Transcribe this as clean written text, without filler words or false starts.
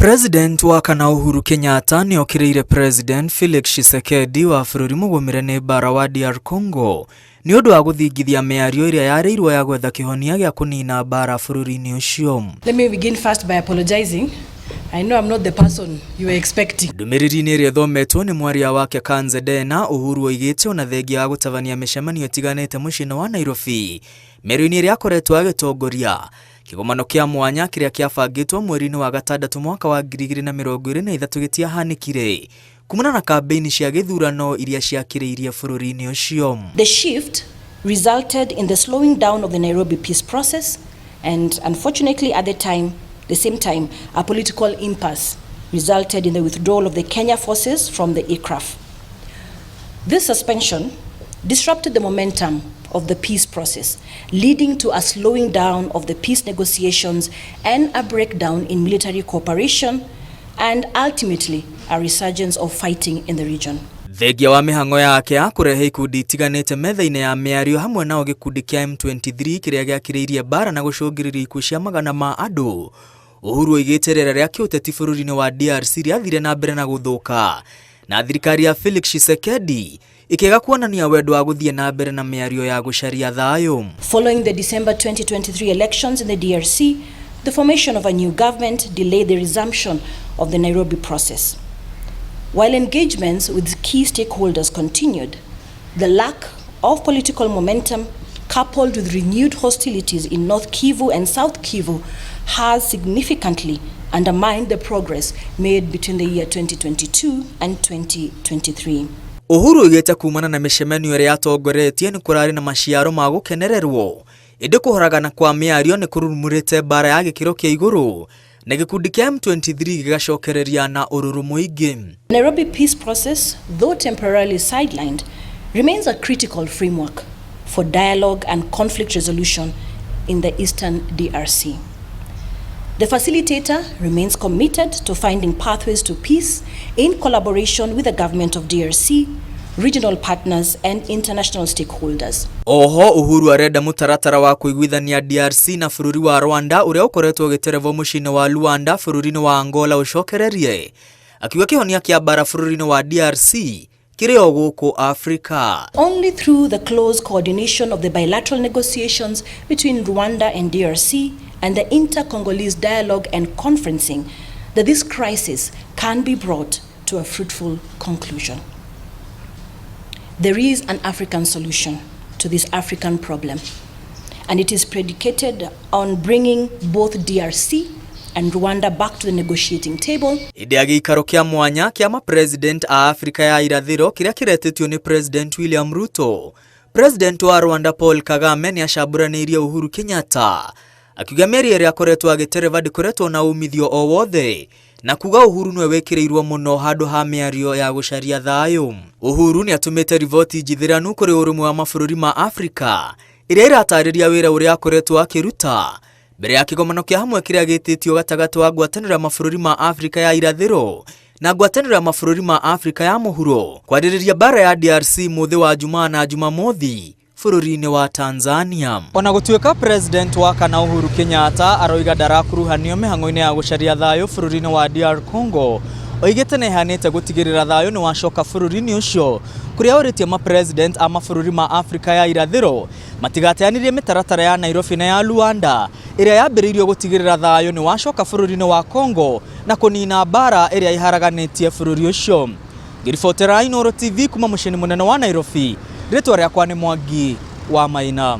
President wa kana Uhuru Kenyatta nĩ okĩrĩire President Felix Tshisekedi wa bũrũri mũgũmĩre nĩ mbara wa DR Congo nĩ ũndũ wa gũthingithia mĩario ĩrĩa yarĩirwo ya gwetha kĩhonia gĩa kũnina mbara bũrũri-inĩ ũcio. Let me begin first by apologizing. I know I'm not the person you were expecting. Ndũmĩrĩri-inĩ ĩrĩa ĩthometwo nĩ mwaria wake Kanze Dena, Uhuru oigĩte ona thengia wa gũtabania mĩcemanio ĩtiganĩte mũciĩ-inĩ wa Nairobi, mĩario-inĩ ĩrĩa akoretwo agĩtongoria, kĩgomano kĩa mwanya kĩrĩa kĩabangĩtwo mweri-inĩ wa gatandatũ mwaka wa 2023 gĩtiahanĩkire kumana na kambĩini cia gĩthurano iria ciakĩrĩirie bũrũri-inĩ ũcio. The shift resulted in the slowing down of the Nairobi peace process and, unfortunately, at the same time, a political impasse resulted in the withdrawal of the Kenya forces from the EACRF. This suspension disrupted the momentum of the peace process, leading to a slowing down of the peace negotiations and a breakdown in military cooperation and ultimately a resurgence of fighting in the region. Thengia wa mĩhang'o yake ya kũrehe ikundi itiganĩte metha-inĩ ya mĩario, hamwe nao gĩkundi kĩa M23 kĩrĩa gĩakĩrĩirie mbara na gũcũngĩrĩria ikuũ cia magana ma andũ, Uhuru oigĩte rĩera rĩa kĩũteti bũrũri-inĩ wa DRC rĩathire na mbere na gũthũka na thirikari ya Felix Tshisekedi ĩkĩaga kuonania wendo wa gũthiĩ na mbere na mĩario ya gũcaria thayũ. Following the December 2023 elections in the DRC, the formation of a new government delayed the resumption of the Nairobi process. While engagements with key stakeholders continued, the lack of political momentum, coupled with renewed hostilities in North Kivu and South Kivu, has significantly undermined the progress made between the year 2022 and 2023. Uhuru oigĩte kumana na mĩcemanio ĩrĩa atongoretie nĩ kũrarĩ na maciaro ma gũkenererwo, ĩndĩ kũhoragana kwa mĩario nĩ kũrurumũrĩte mbara ya gĩkĩro kĩa igũrũ na gĩkundi kĩa M23 gĩgacokereria na ũrũrũ mũingĩ. Nairobi peace process, though temporarily sidelined, remains a critical framework for dialogue and conflict resolution in the eastern DRC. The facilitator remains committed to finding pathways to peace in collaboration with the government of DRC, regional partners, and international stakeholders. Oho Uhuru arenda mũtaratara wa kũiguithania DRC na bũrũri wa Rwanda ũrĩa ũkoretwo ũgĩterevwo mũciĩ-inĩ wa Luanda bũrũri-inĩ wa Angola ũcokererie, akiuga kĩhonia kĩa mbara bũrũri-inĩ wa DRC kĩrĩ o gũkũ Afrika. Only through the close coordination of the bilateral negotiations between Rwanda and DRC and the inter-Congolese dialogue and conferencing that this crisis can be brought to a fruitful conclusion. There is an African solution to this African problem, and it is predicated on bringing both DRC and Rwanda back to the negotiating table. Hĩndĩ ya gĩikaro kĩa mwanya kĩa mapresident a Afrika ya irathĩro kĩrĩa kĩretĩtio nĩ President William Ruto, President wa Rwanda Paul Kagame nĩ acambũranĩirie Uhuru Kenyatta akiuga mĩario ĩrĩa akoretwo agĩtereva ndĩkoretwo na umithio o wothe na kuga Uhuru nĩwe wĩkĩrĩirwo mũno handũ ha mĩario ya gũcaria thayũ. Uhuru nĩ atũmĩte riboti njithĩranu kũrĩ ũrũmwe wa mabũrũri ma Afrika ĩrĩa ĩratarĩria wĩra ũrĩa akoretwo akĩruta mbere ya kĩgomano kĩa hamwe kĩrĩa gĩtĩtio gatagatĩ wa ngwatanĩro ya mabũrũri ma Afrika ya irathĩro na ngwatanĩro ya mabũrũri ma Afrika ya mũhuro kwarĩrĩria mbara ya DRC mũthĩ wa Jumaa na Jumamothi bũrũri-inĩ wa Tanzania. Ona gũtuĩka President wa kana Uhuru Kenyatta aroiga ndarakuruhanio mĩhang'o-inĩ ya gũcaria thayũ bũrũri-inĩ wa DR Congo, oigĩte nĩehanĩte gũtigĩrĩra thayũ nĩ wacoka bũrũri-inĩ ũcio, kũrĩa orĩtie mapresident a mabũrũri ma Afrika ya irathĩro matigateanĩrie mĩtaratara ya Nairobi na ya Luanda ĩrĩa yambĩrĩirio gũtigĩrĩra thayũ nĩ wacoka bũrũri-inĩ wa Congo na kũnina mbara ĩrĩa ĩharaganĩtie bũrũri ũcio. Ngĩribotera Inooro TV kuma mũciĩ-inĩ mũnene wa Nairobi, rĩtwa rĩakwa nĩ Mwangi wa Maina.